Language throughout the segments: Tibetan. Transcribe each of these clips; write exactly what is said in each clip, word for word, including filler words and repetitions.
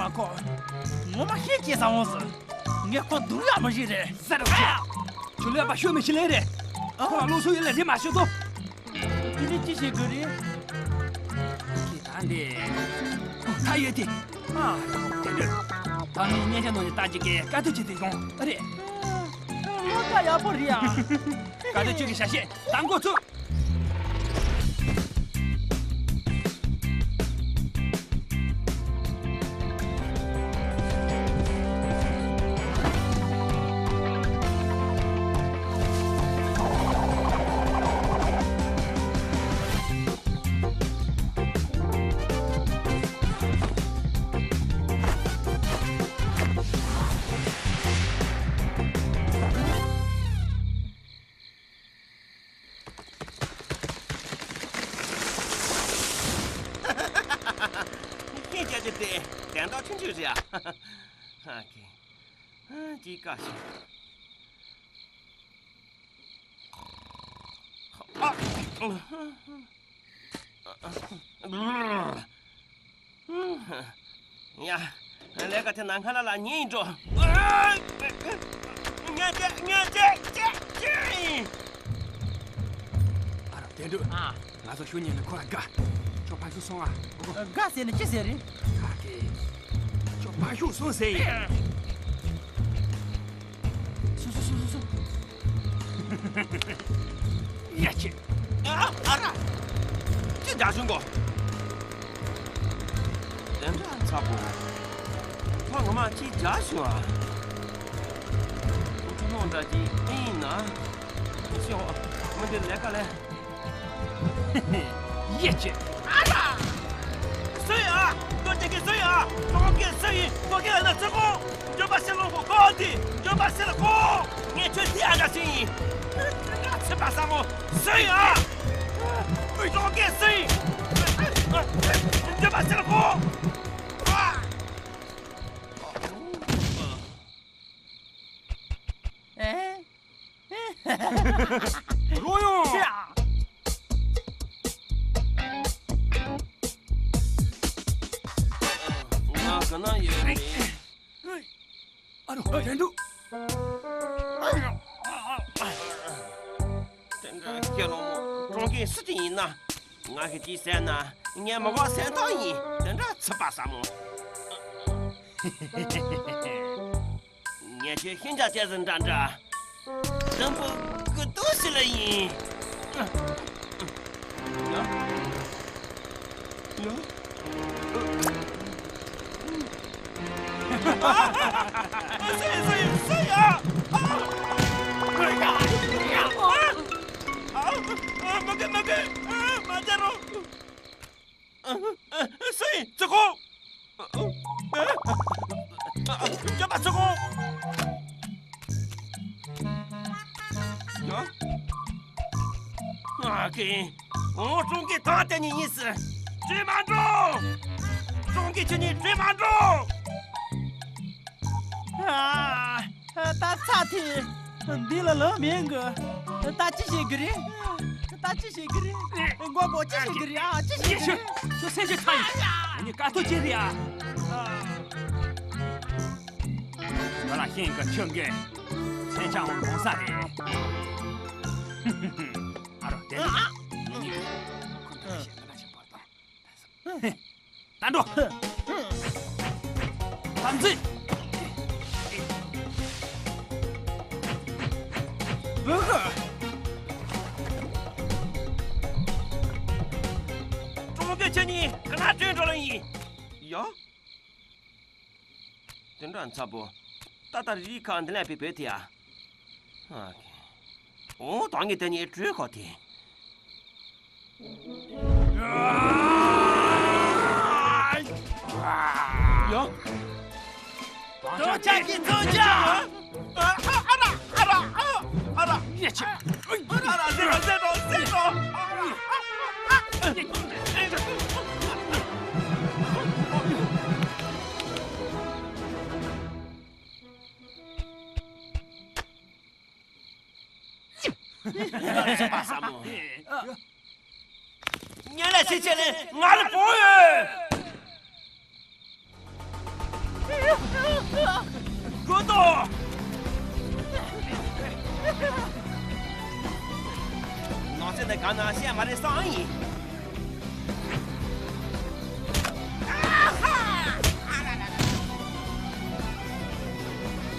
དང་ཁོ། ངོ་མ་ཤེས་ཀྱི་ས་འོང་ཟེར། ངས་ཁོ་སྡུག་ཡག་མ་ཞིག་རེད་ཟེར་རོགས་ཞེས། ཁྱོད་ལས་པ་ཤོད་མི་ཤེས་ལེ་རེད། ཁོ་ལ་བློ་སུ་ཡོད་ལ་རེད་མ་ཤོད་དོ། དེ་ནི་ཅི་ཞིག་གི་རེད། ཁྱེད་ད་འདི། ཁ་ཡོད་དེ། ཨ། དེ་འདྲ། ད་ནི་སྙན་ཆ་ནང་ནས་ལྟ་ཅིག་གིས་དཀའ་སྡུག་ཅིག་དེ་ཡོང་ཨ་རེད། བློ་ཁ་ཡག་པོ་རེད་ཨ། དཀའ་སྡུག་ཅིག་གི་བྱ་བྱེད་དང་འགོ་ཚུགས། ཤིང་བཅད་རྒྱུ་དེ་དན་རྟགས་ཆུང་ཆུང་རེད་ཨ། ཧ་ཀེ། ཧ་ཅིག་དཀའ་ཤོས། ཨ། ཡ། ལས་ཀ་དེ་ནང་ཁ་ལ་ལ་ཉན་འགྲོ། ངས་བྱས་ངས་བྱས་བྱས་བྱས། ཨ་རོ་དེ་འདྲ། ཨ། ང་ཚོ་ཞུ་ཉན་ནས་ཁོ་ལ་དགའ། ཁྱོད་ཕར་ཚུར་སོང་ཨ། དགའ་ཟེར་ནས་ཅི་ཟེར་རེད། ཨ་ཀེ། ཁྱོད་ཕར་ཞུགས་སོང་ཟེར་ཡིན། སུ་སུ་སུ་སུ་སུ། ཡ་ཆེ། ཨ་ཨ་ར། ཅི་རྒྱག་བཞིན་གོ། དེ་འདྲ་ཚ་པོ། ཁོ་ངོ་མ་ཅི་རྒྱག་བཞིན་ཨ། ཁོ་ཚོ་ནོར་འདྲ་ཅིག་ཨེ་ཡིན་ན། ཤོག་མི་འདི་ལས་ཀ་ལས། ཡེ་ཅེ། ཨ་ལ། སུ་ཡ། ཏོ་ཅེ་གི་སུ་ཡ། ཏོ་ཀེ་སུ་ཡིན། ཏོ་ཀེ་ཨ་ན་ཚེ་ཁོང་། འགྱོད་པ་ཤེས་ལོ་ཁོ་ཁོ་འདི། འགྱོད་པ་ཤེས་ལ་ཁོ། ངས་ཁྱོད་འདི་ཨ་ན་སུ་ཡིན། ང་ཚེ་པ་ས་མོ་སུ་ཡ། ཏོ་ཀེ་སུ་ཡིན། འགྱོད་པ་ཤེས་ལ་ཁོ། ཨ། ཨེ། རོ་ཡོང་། ཅི་ཡ། ང་ག་ན་ཡོད་རེད། ཨ་རོ་དྲན་འདུག་དེ་འདྲ་སྐྱེ་ལོ་མོ་གྲོང་ཁྱེར་སུ་དེ་ཡིན་ན། ང་གིས་ཅི་ཟེར་ན། ངས་མི་དགོས་སེམས་ཐག་ཡིན། དེ་འདྲ་ཚིག་པ་ཟབ་མོ། ངས་ཁྱོད་ཤིན་ཅང་བྱས་ཟིན་འདྲ་འདྲ། དུམ་བུ་དགུ་ཏོ་ཞིག་ལ་ཡིན། ཡ། ཡ། སུ་ཡིན། སུ་ཡིན། སུ་ཡིན། ཨ། ཨ། ཨ། མ་གི། མ་གི། ཨ། མ་བྱེད་རོགས། ཨ། ཨ། སུ་ཡིན། ཙི་ཁོ། ཨ། ཨ། སྐྱོབ་པ་ཙི་ཁོ། ཡ། ཨ་ཀི། འོ། ཀྲུང་གིས་ད་དེ་ནས་ཡིན་ཟེར། བྲོས་མ་འགྲོ། ཀྲུང་གིས་ཁྱེད་གཉིས་བྲོས་མ་འགྲོ། ཨ། ད་ཚ་ཐེ། འདི་ལ་ལོ་མིན་གི། ད་ཅི་བྱེད་གི་རེད། ད་ཅི་བྱེད་གི་རེད། མགོན་པོ། ཅི་བྱེད་གི་རེད། ཨ། ཅི་བྱེད་གི་རེད། ཁྱོད་སེམས་ཤུགས་ཆག་ཡིན། ཨ་ནི་དཀའ་ཐུབ་ཅི་རེད་ཨ། ང་ལ་ཤེས་གི། ཁྱོད་གི་མཚན་ཆང་འོང་ས་རེད། ཨ་རོ། དེ་ནི་ངེད་གཉིས་ཀྱིས་ཁོ་འདྲ་ཞིག་འདྲ་ཞིག་བར་དང་། ད་འགྲོ། དམ་ཚིག། ཀྲུང་གོ་ཁྱེད་གཉིས་ག་ན་བྲོས་འགྲོ་ལ་ཡིན། ཡ། དེ་འདྲ་མཚར་པོ། ད་ལྟ་རི་ཁ་འདི་ལ་ཕེབས་པའི་དེ་ཡ། ཨ། འོ། ད་ངས་དེ་ནས་བྲོས་ཁོ་དེ། ཡ། དོ་ཅག་གི་ཚོ་ཅག་ཨ་ར། ཨ་ར། ཨ་ར། ཨ་ར། ཡ་ཆེ། ཨ་ར། ཟེར་རོ། ཟེར་རོ། ཟེར་རོ། ཚོད་པ་ཟབ་མོ། ཉན་ལ་ཤེས་བྱས་ནས་ང་ལ་བོ་ཡོད། དགོས་དོ། ནང་སེམས་ནི་གང་ན་བཤད་མ་རེད་བསམ་ཡིན།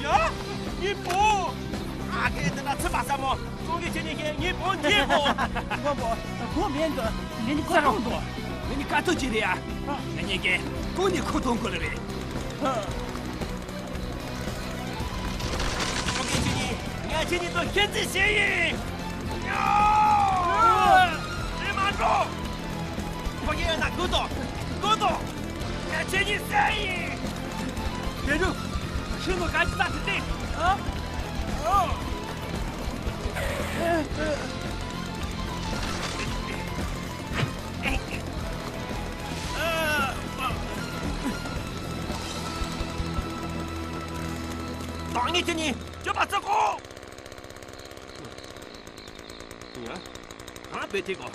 ཡ། ངའི་བུ། ཨ་ཁེ། དེ་འདྲ་ཚིག་པ་ཟབ་མོ། ཀྲུང་གོ་ཁྱེད་གཉིས་ཀྱིས་ངའི་བུ་འདི་བུ། མགོན་པོ། བུ་མིན་འདུག་ངེད་གཉིས་ཁ་ཐུག་འདུག་ངེད་གཉིས་ཀ་ཐུག་ཅིག་རེད་ཡ། ངེད་གཉིས་ཀྱིས་ཀུན་ནས་ཁུ་ཐུང་དགོས་ལེ་རེད། ཀྲུང་གོ་ཁྱེད་གཉིས། ངས་ཁྱེད་གཉིས་དང་ཁྱད་ཚད་བྱས་ཡིན། ཡ། རེད་མ་འགྲོ། ཁོ་གཉིས་ཡོད་ན་སྒུག་དང་། སྒུག་དང་། ངས་ཁྱེད་གཉིས་བསད་ཡིན། དེ་རུ་ཁྱོད་མོ་ག་ཅི་ལྟ་དེ་ཏེ། ཨ། ཨོ། ད་ངས་ཁྱེད་གཉིས་སྐྱོབ་པ་བརྩི་གོ། ཡ། གང་བས་དེ་གོ།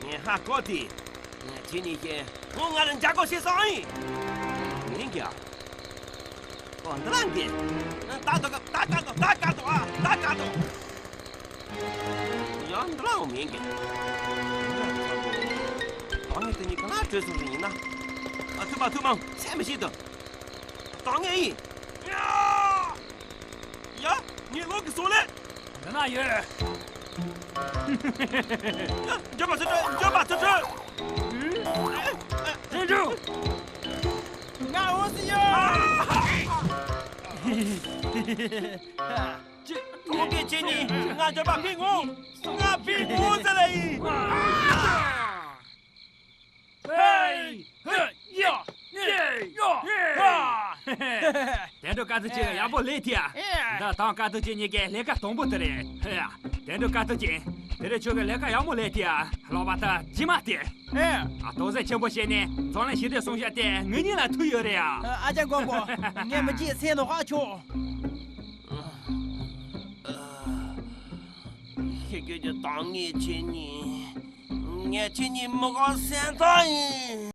ངས་ཧ་གོ་དེ། ངས་ཁྱེད་གཉིས་ཀྱིས་ཁོང་ང་ལ་འཇབ་རྒོལ་བྱེད་སོང་ཡིན། མིན་གྱི། ཨོ། འདི་ལ་འདི། ད་དོ་ག་ད་དཀའ་དོ། ད་དཀའ་དོ། ཨ། ད་དཀའ་དོ། ཡང་འདི་ལའང་མིན་གྱི། ད་ངས་དེ་གཉིས་ག་ན་བྲོས་སོང་ཟིན་ཡིན་ན། ཨ། ཐུབ་པ་ཐུབ་མང་སེམས་མི་ཤེས་དོ། ད་ངས་ཡིན། ཡ། ཡ། ངའི་ལོག་གི་སོང་ལེ། འདི་ན་ཡོད། ཡ། འགྱོད་པ་ཚུར་སྤྲོད། འགྱོད་པ་ཚུར་སྤྲོད། ཚུར་འགྱོ། ང་འོང་སྲིད་ཡོད། ཁོང་གིས་ཁྱེད་གཉིས་ང་འགྱོད་པ་ཕིག་ངོ་། ང་ཕིག་ངོ་ཟེར་ལེ་ཡིན། ཧེ། ཧེ། ཡ། ཡ། ཡ། དེ་འགྲོ་དཀའ་ཐུབ་ཅིག་ཡག་པོ་ལས་ཐིག་ཨ། ད་དང་དཀའ་ཐུབ་ཅིག་གཉིས་ཀའི་ལས་ཀ་དང་པོ་དེ་རེད། ཧེ། དེ་འགྲོ་དཀའ་ཐུབ་ཅིག་དེ་རིང་ཁྱོད་ཀྱི་ལས་ཀ་ཡག་མོ་ལས་ཐིག་ཨ། ལོག་པ་ད་རྗེས་མ་དེ། ཨ། ཐུགས་བརྩེ་ཆེན་པོ་བྱས་ནས་འཛམ་གླིང་ཞི་བདེ་སྲུང་བྱ་དེ་ངེད་གཉིས་ལ་ཐུག་ཡོད་རེད་ཨ། ཨ་ཅག་མགོན་པོ། ངས་མི་བརྗེད་སེམས་ནང་ཧ་ཆོག་ཤེས་རྒྱུ་ཅི། ད་ངས་ཁྱེད་གཉིས། ངས་ཁྱེད་གཉིས་མི་དགོས་སེམས་ཐག་ཡིན།